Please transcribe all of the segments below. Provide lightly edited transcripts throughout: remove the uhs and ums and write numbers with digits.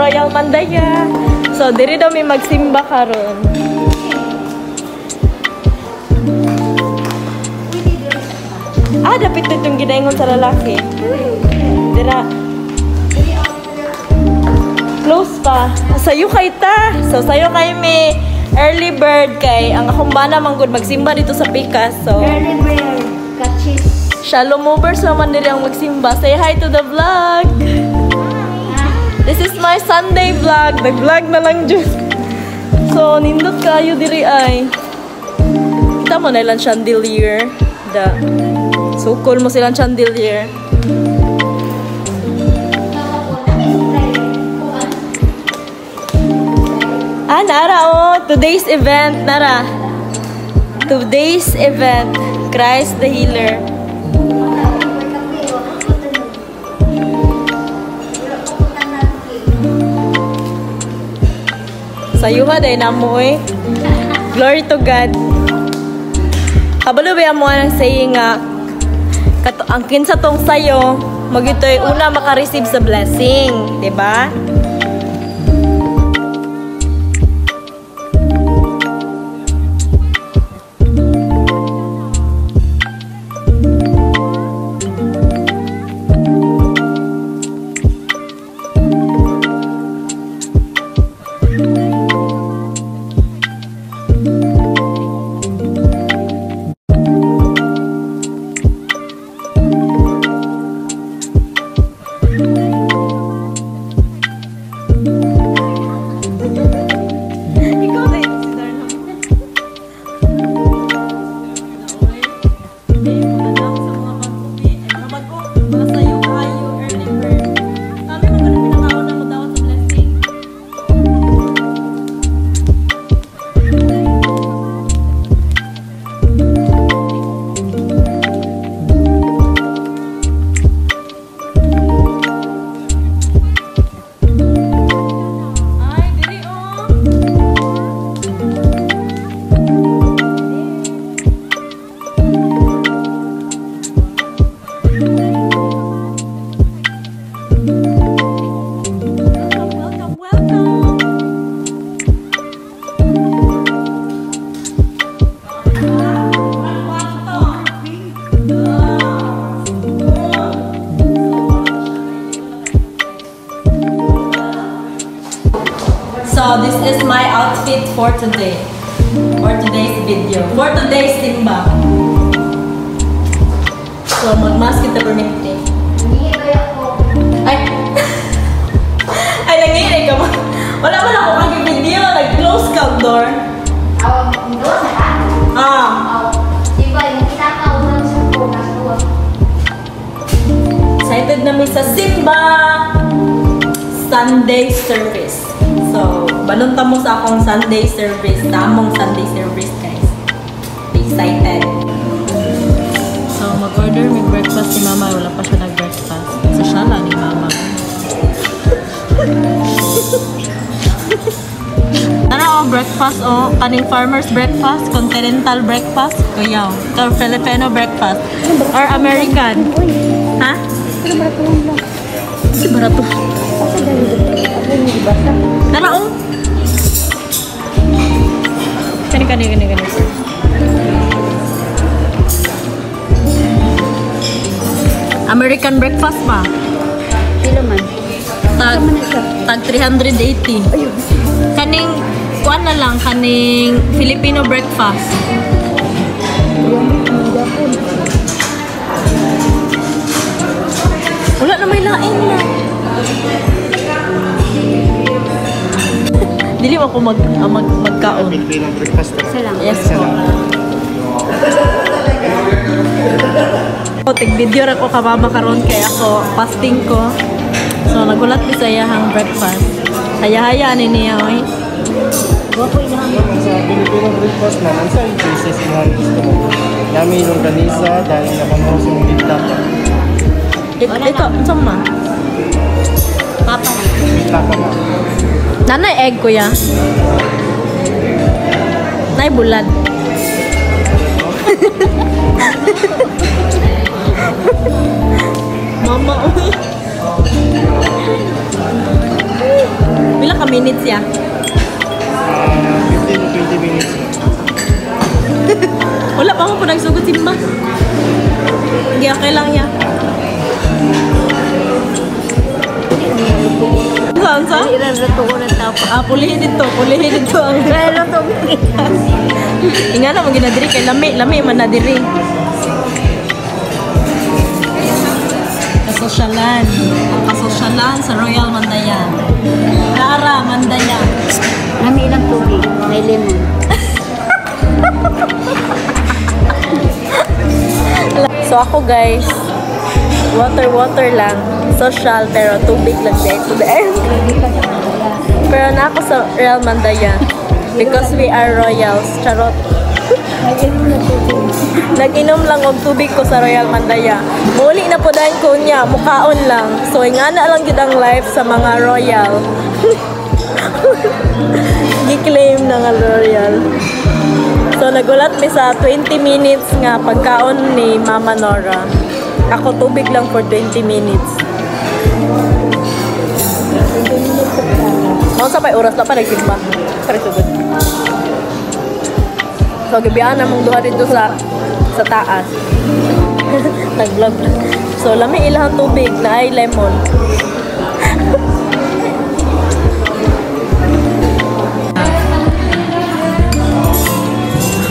Royal Mandaya. So, diri daw may magsimba karon. Ah, dapit itong ginaingon sa lalaki. Dira. Close pa. Sayo kay ta. So, sayo kay may early bird kay ang akong bana man gud magsimba dito sa Pikas. So, Early bird catches. Shalom movers naman nila ang magsimba. Say hi to the vlog. This is my Sunday vlog. Nag-vlog na lang dyan. So, nindot kayo diri ay. Kita mo na ilang chandelier. Da. Sukol mo silang chandelier. Ah, nara oh. Today's event, nara. Today's event. Christ the Healer. Sayuha day na mo eh. Glory to God. Kabalo ba mo ang saying nga ang kinsa tong sayo magitoy una maka-receive sa blessing, di ba? So this is my outfit for today. For today's video. For today's simba. So magmask kita permanente. Ay! Ay, nanginay ka ba? Wala man ako kag-video. Nag-close ka door. Ah. Excited na mi sa simba! Sunday service. So, balunta mo sa akong Sunday service. Sa among Sunday service, guys. Be excited. So, mag-order, may breakfast si Mama. Wala pa siya nag-breakfast. So, siya lang ni Mama. Tara, oh, breakfast, oh. Kaning farmer's breakfast, continental breakfast, kuyaw. Or Filipino breakfast. Or American. Ha? Si barato. Tara, oh. Kani, kani, kani, kani. American breakfast pa. Kilo man. Tag 380. Kaning kuan na lang kaning Filipino breakfast. Wala na may lain na. Dili ako magkaon. Filipino breakfast. Yes po. Tig video ra ko kababa karon kay ako fasting ko. So nagulat mi sa iyahang breakfast. Haya-haya ni niya oy. Sa Filipino breakfast na man sa choices mo ang gusto mo. Nami yung ganisa dahil napamuso yung bigtaka. Ito, unsa man? Papa. Bigtaka na. Nanay egg kuya. Nay bulad. Mama, uy. Pila ka minutes ya? 15 to 20 minutes. Wala pa mo po nagsugod simba. Hindi, okay lang ya. Saan sa? Irarato ko ng tapa. Ah, pulihin dito. Pulihin dito ang Kaya lang tubig. Inga na mo ginadiri kay lami, lami man na diri. Kasosyalan. Ang kasosyalan sa Royal Mandaya. Rara Mandaya. Nami ilang tubig. May lemon. So ako guys, water water lang. Social pero tubig lang din to the end. Pero na ako sa Royal Mandaya because we are royals. Charot. Nag-inom lang og tubig ko sa Royal Mandaya. Muli na po dahil ko niya, mukaon lang. So ingana lang gid ang life sa mga royal. Gi-claim na nga royal. So nagulat mi sa 20 minutes nga pagkaon ni Mama Nora. Ako tubig lang for 20 minutes. Mao sa pay oras na pa nagsimba. Pare sugod. So gibiyaan na mong duha dito sa taas. Nag-vlog. So lami ilahang tubig na ay lemon.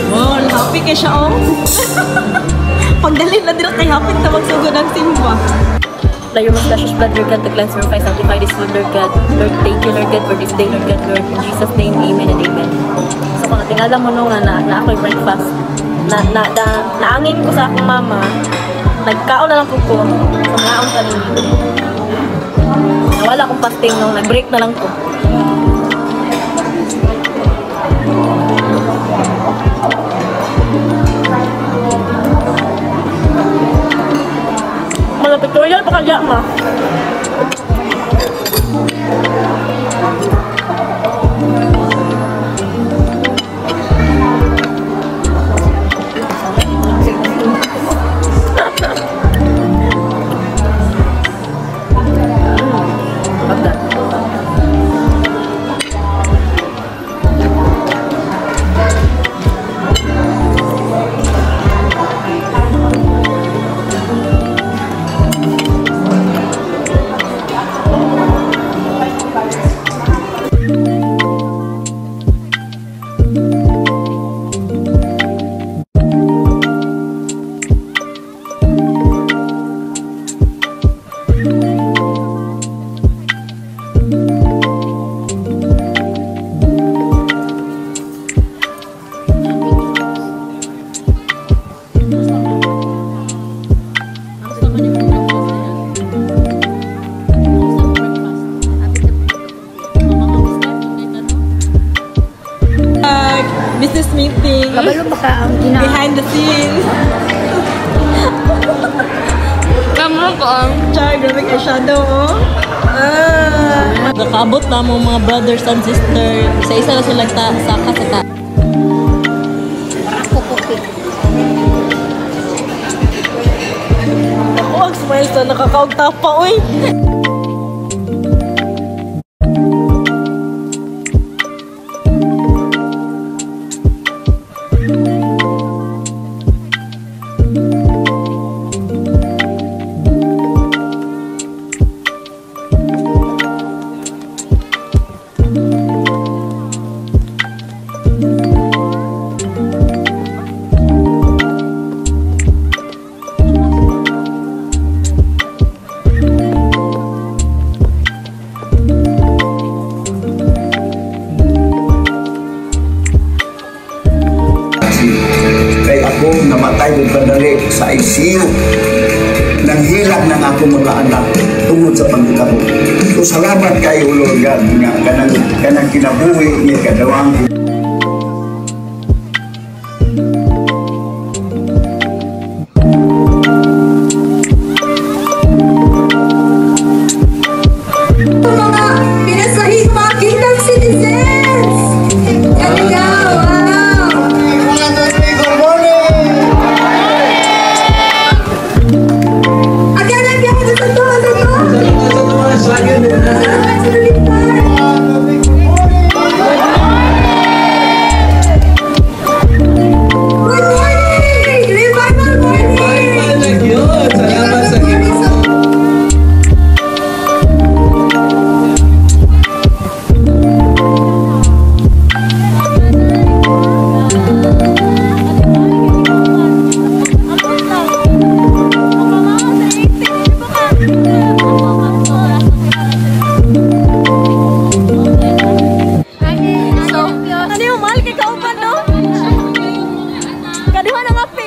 Oh, happy kay siya oh. Pagdali na dira kay happy ta magsugod ang simba. Apply your most precious blood, Lord God, to cleanse, purify, sanctify this food, Lord God. Lord, thank you, Lord God, for this day, Lord God, Lord. In Jesus' name, amen and amen. So, kung natingala mo no nga na ako'y breakfast, naangin ko sa akong mama, nagkaon na lang po ko. So, ngaon ka ninyo. Nawala akong fasting nung nag-break na lang ko. Mga pictorial pa kaya, ma. Business meeting. Kabalo baka ang Behind the scenes. Kamu ko ang Char, grabe kay shadow, oh. Ah. Nakaabot na mo mga brothers and sister. Isa-isa na sila saka sa ta. Ako kopi. Ako ang smile sa nakakaog tapa, uy. Kay ako namatay ng padali sa ICU. Nanghilak ng akong mga anak tungod sa pagkatabo. So salamat kayo Lord God nga kanang kinabuhi niya kadawang. Mga pinasahi mga kingdom citizens! There we go! Wow! Good morning! Again, again! Ito to! Ito to! Duha na.